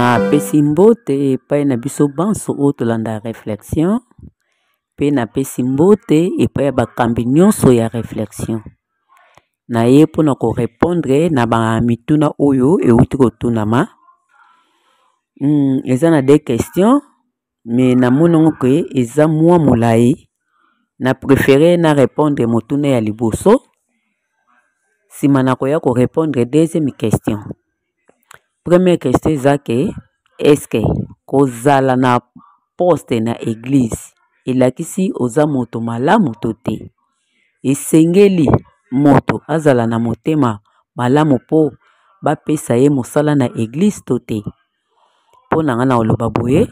Napesi mbote epai na biso banso oyo tolanda reflexion mpe napesi mbote epai ya bakambi nyonso ya reflexion. Naye mpo na ko repondre na ba mituna oyo euti kotunama. Eza na deux questions mais namoni yango ke eza mwa molai. Na prefere na repondre motuna ya liboso, nsima nakoya ko repondre deuxième question. Première question eza ke est-ce que kozala na poste na eglise elakisi oza moto malamu to te? Esengeli moto azala na motema malamu mpo bapesa ye mosala na eglise to te? Mpo na ngai nakoloba boye,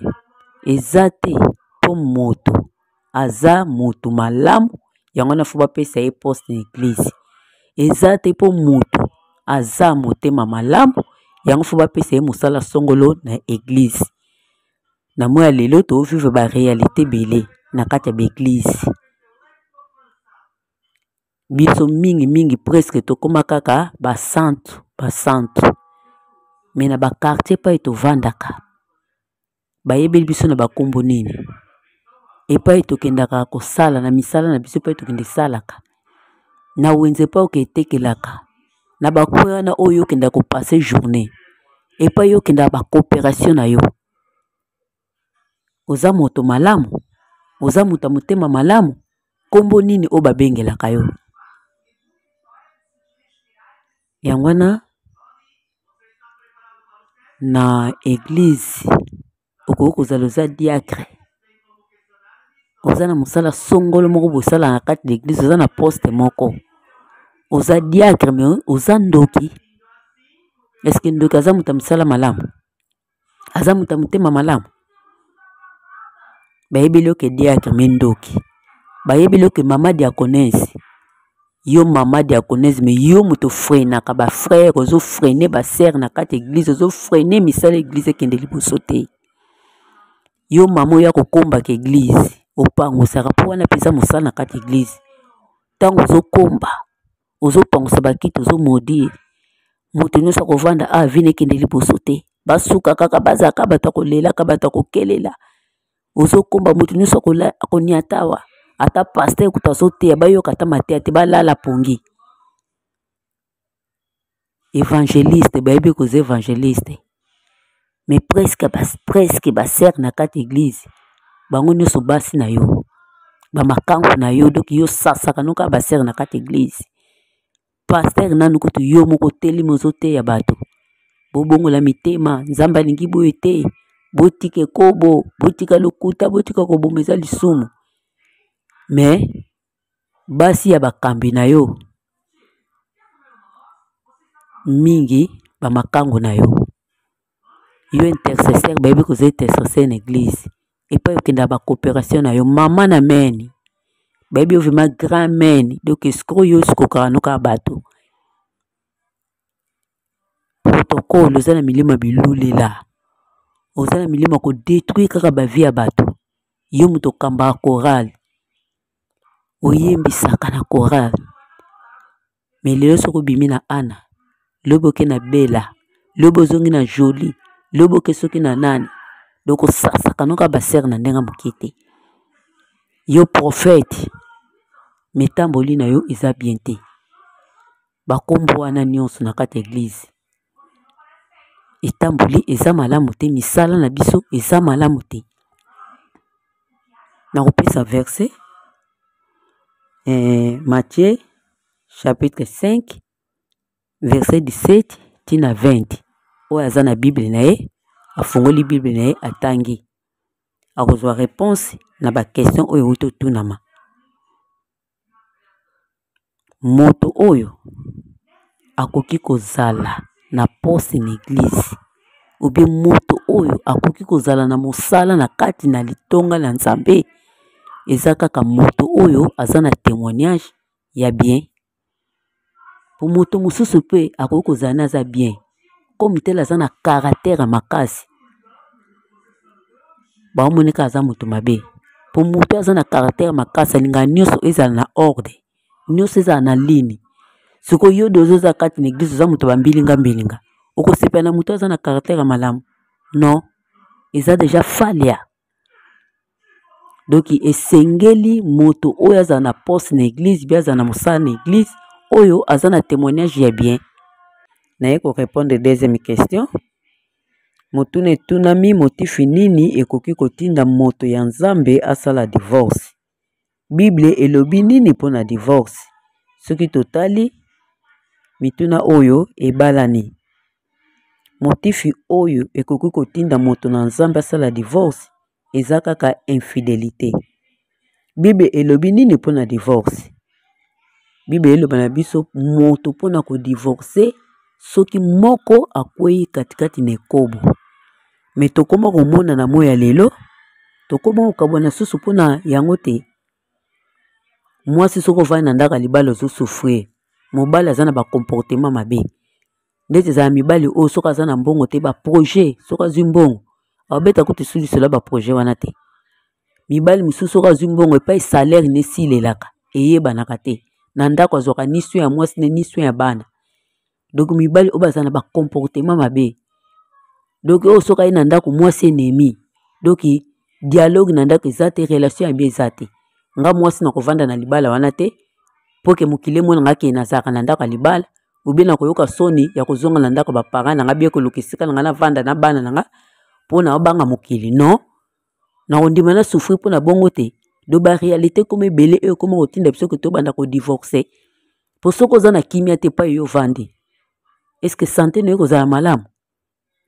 eza te mpo moto aza moto malamu yango wana fo bapesa ye poste na eglise. Eza te mpo moto aza motema malamu yango fo bapesa ye mosala songolo na eglise. Na moi ya lelo to vivre ba realite ebele na kati ya ba eglise. Biso mingi mingi presque tokoma kaka ba santu, ba santu. Mais na ba quartier epai tovandaka bayebeli biso na bakombo nini? Epai tokendaka kosala na misala na biso, epai tokende esalaka na wenze, epai oketekelaka na bakwe wana oyo okendaka kopase journée, epai yo okendaka ba cooperation na yo, oza moto malamu, oza moto ya motema malamu, kombo nini oyo babengelaka yo? Yango wana na eglise okoki kozala oza diacre, oza na mosala songolo moko bosala na kati na eglise, oza na poste moko, oza diacre mais oza ndoki. Est-ce que ndoki aza moto ya mosala malamu? Aza moto ya motema malamu? Bayebeli yo ke diacre mais ndoki. Bayebeli yo ke mama diaconesse, yo mama diaconesse mais yo moto ofreinaka ba frère, ozo freiner ba sœur na kati eglise, ozo freiner misala eglise ekende liboso te. Yo mama oya kokombaka eglise, opangusaka mpo wana mpenza mosala na kati eglise. Ntango ozokomba, ozopangusa bakiti, ozo maudire moto nyonso akovanda awa, vie ekende liboso te. Basuka kaka, bazalaka bato ya kolelaka, bato ya kokelela. Ozokomba moto nyonso akoniata awa, ata pasteur kutu azoteya, bayoka ata mateya te, balala pongi. Evangeliste, bayebi koza evangeliste mais presque ba sœur na kati eglise bango nyonso basi na yo, ba makangu na yo, donc yo sasaka noka ba sœur na kati eglise. Pasteur nanu kutu yo moko telemi ozoteya bato, bobongola mitema, Nzambe alingi boye te, botika ekobo, botika lokuta, botika koboma, eza lisumu. Mais basi ya bakambi na yo mingi ba makangu na yo, yo intercesseur, bayebi koza intercesseur na eglise, epai okendaka ba cooperation na yo, mama na meni bayebi yo vraiment grand meni, donc escroc yo escrokaka no kaka bato. Protocole, oza na milimo ya bilulela, oza na milimo ya kodetruire kaka ba vie ya bato. Yo moto okambaka chorale, oyembisaka na chorale, mais lelo soki obimi na Ana, lobi oke na Bella, lobi ozongi na Jolie, lobi oke soki na nani, donc osasaka noka ba sœur na ndenge moke te. Yo prophète, metamboli na yo eza bien te. Bakombo wana nyonso na kati ya eglise, etamboli eza malamu te, misala na biso eza malamu te. Nakopesa verset Matthieu chapitre 5 verset 17 ti na 20. Oyo aza na Bible na ye, afungoli Bible na ye atangi, akozwa réponse na ba question oyo euti otunama. Moto oyo akoki kozala na poste na eglise, ou bien moto oyo akoki kozala na mosala na kati na litonga na Nzambe, eza kaka moto oyo aza na témoignage ya bien. Po moto mosusu pe akoki kozala na aza bien, comme tel aza na caractère ya makasi, baomoneka aza moto mabe. Po moto aza na caractère makasi alingaka nyonso ezala na ordre, nyonso ezala na ligne. Sikoyo yo dozo oza kati na eglise, oza moto ba mbilinga mbilinga, okosepela na moto aza na caractère ya malamu? Non, eza deja falia. Donc esengeli moto oyo azala na poste na eglise bi azala na mosala na eglise oyo aza na témoignage ya bien. Naye ko répondre deuxième question. Motuna etunami motifi nini ekoki kotinda moto ya Nzambe asala divorce? Bible elobi nini mpo na divorce? Soki totali mituna oyo ebalani. Motifi oyo ekoki kotinda moto na Nzambe asala divorce eza kaka infidelite. Bible elobi nini mpo na divorce? Bible eloba na biso moto mpo na kodivorce soki moko akwei katikati na ekobo. Me tokoma komona na moi ya lelo, tokoma kokabwana susu mpo na yango te. Mwasi soki ovandi na ndako ya libala ozo souffrir, mobali aza na ba comportement mabe. Ndeti ezala mibali oyo soki aza na mbongo te, ba projet soki azwi mbongo abeta kutu su lisolo ya ba projet wana te. Mibali mosusu soki azwi mbongo epai salaire ne esilelaka eyebanaka te, na ndako azwaka ni soin ya mwasi ne ni soin ya bana. Donc mibali oyo bazala na ba comportement mabe, donc oyo soki aye na ndako mwasi ennemi, donc dialogue na ndako eza te, relation ya bien eza te. Nga mwasi nakovanda na libala wana te mpo ke mokili emona nga ke nazalaka na ndako ya libala, ou bien nakoyoka soni ya kozonga na ndako ya ba parents na nga, bien koluka esika na nga navanda na bana na nga mpo na obanga mokili. Non, nakondima na souffrir mpo na bongo te. Donc ba réalité ekoma ebele oyo ekoma kotinda biso ke tobanda kodivorce. Po soki oza na kimia te epai yo ovandi, est-ce que santé na yo ekozala malamu?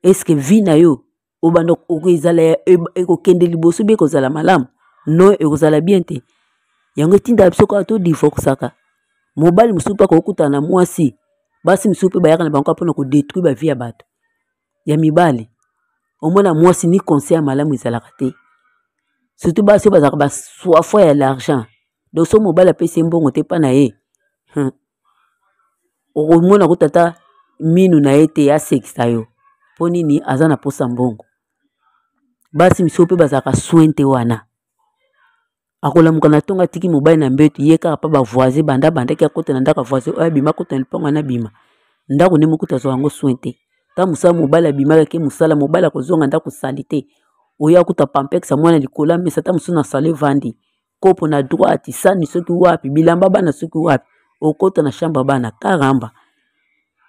Est-ce que vie na yo obanda okozala ekokende liboso be ekozala malamu? Non, ekozala bien te. Yango etindaka biso kaka todivorcaka. Mobali mosusu mpe akokutana na mwasi, basi mosusu mpe bayaka na bango mpona kodetruire ba vie ya bato ya mibali. Omona mwasi ni conseil ya malamu ezalaka te, surtout basi oyo bazalaka ba soif ya l'argent. Donc soki mobali apesi ye mbongo te epai na ye, okomona kutu ata minu na ye te asekisa yo mpo nini aza na posa mbongo. Basi misusu mpe bazalaka soin te wana, akolamuka na ntongo atiki mobali na mbeto ye kaka mpa ba voisin, banda abandaki akota na ndako ya voisin oyo abima akota na lopango wana abima ndako nde moko azwa yango soin te. Ta mosala mobali abimaka ke mosala, mobali akozonga ndako salite, oyo akuta pampex ya mwana likolo ya mesa, ta mosusu na salo evandi kopo na droite, sani soki wapi, bilamba bana soki wapi, okota na chambre bana karamba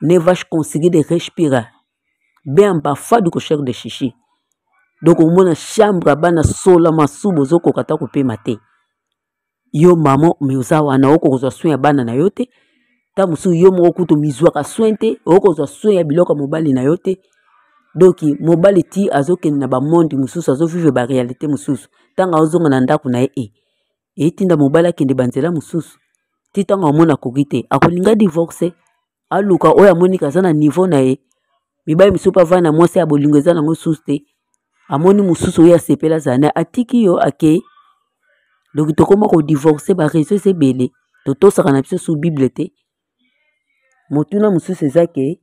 ne vache conseguir de respirer bien bafadu ko cher de chichi. Donc omona chambre bana sola masuba ozokoka ata kopema te. Yo mama me oza wana okokozwa soin ya bana na yo te, ta mosusu yo moko kutu mizwaka soin te, okozwa soin ya biloko ya mobali na yo te. Donc mobali ti azokende na ba monde mosusu, azovivre ba réalité mosusu, ntango azonga na ndako na ye etinda mobali akende ba nzela mosusu, ti ntango amona akoki te akolinga divorce, aluka oyo amoni aza na niveau na ye. Mibali mosusu mpe avanda na mwasi ya bolingo eza nango susu te, amoni mosusu oyo asepela azala na ye, atiki yo akei. Donc tokoma kodivorce ba réseau eza ebele, totosaka na biso su Bible te. Motuna mosusu eza ke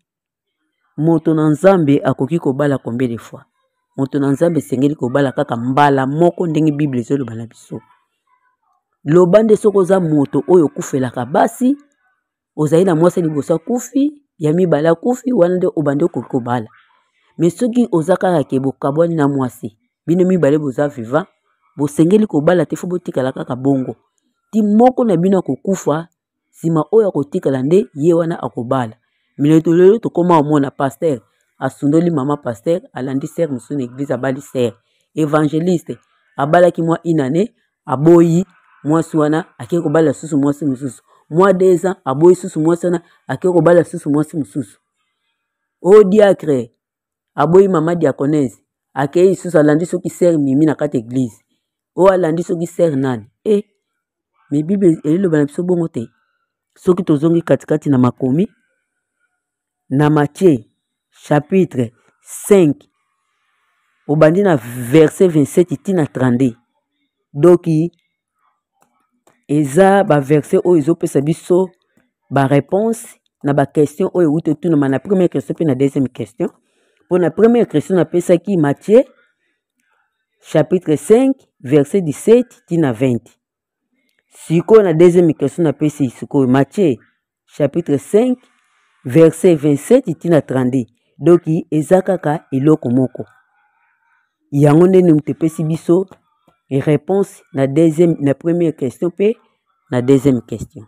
moto na Nzambe akoki kobala combien de fois? Moto na Nzambe esengeli kobala kaka mbala moko ndenge Bible ezoloba na biso. Loba nde soki oza moto oyo okufelaka basi, ozali na mwasi liboso akufi, ya mibale akufi, wana nde obandi okoki kobala. Mais soki oza kaka ke bokabwani na mwasi, bino mibale boza vivant, bosengeli kobala te, fo botikala kaka bongo ti moko na bino akokufa, nsima oyo akotikala nde ye wana akobala. Mais lelo tokoma omona pasteur asundoli mama pasteur, alandi sœur mosusu na église, abali sœur évangéliste, abalaki mwa une année, aboyi mwasi wana, akei kobala susu mwasi mosusu, mwa 2 ans aboyi susu mwasi wana, akei kobala susu mwasi mosusu. O diacre aboyi mama diaconesse, akei susu alandi soki sœur Mimi na kati église, oyo alandi soki sœur nani. Mais Bible eloba na biso bongo te. Soki tozongi katikati na makomi na Matthieu chapitre 5 obandi na verset 27 ti na 32, donc eza ba verset oyo ezopesa biso ba réponse na ba question oyo euti otunama na première question mpe na deuxième question. Mpo na première question napesaki Matthieu chapitre 5 verset 17 ti na 20. Sikoyo na deuxième question napesi sikoyo Matthieu chapitre 5 verset 27 ti na 32. Donc eza kaka eloko moko. Yango nde moto epesi biso réponse na deuxième, na première question mpe na deuxième question.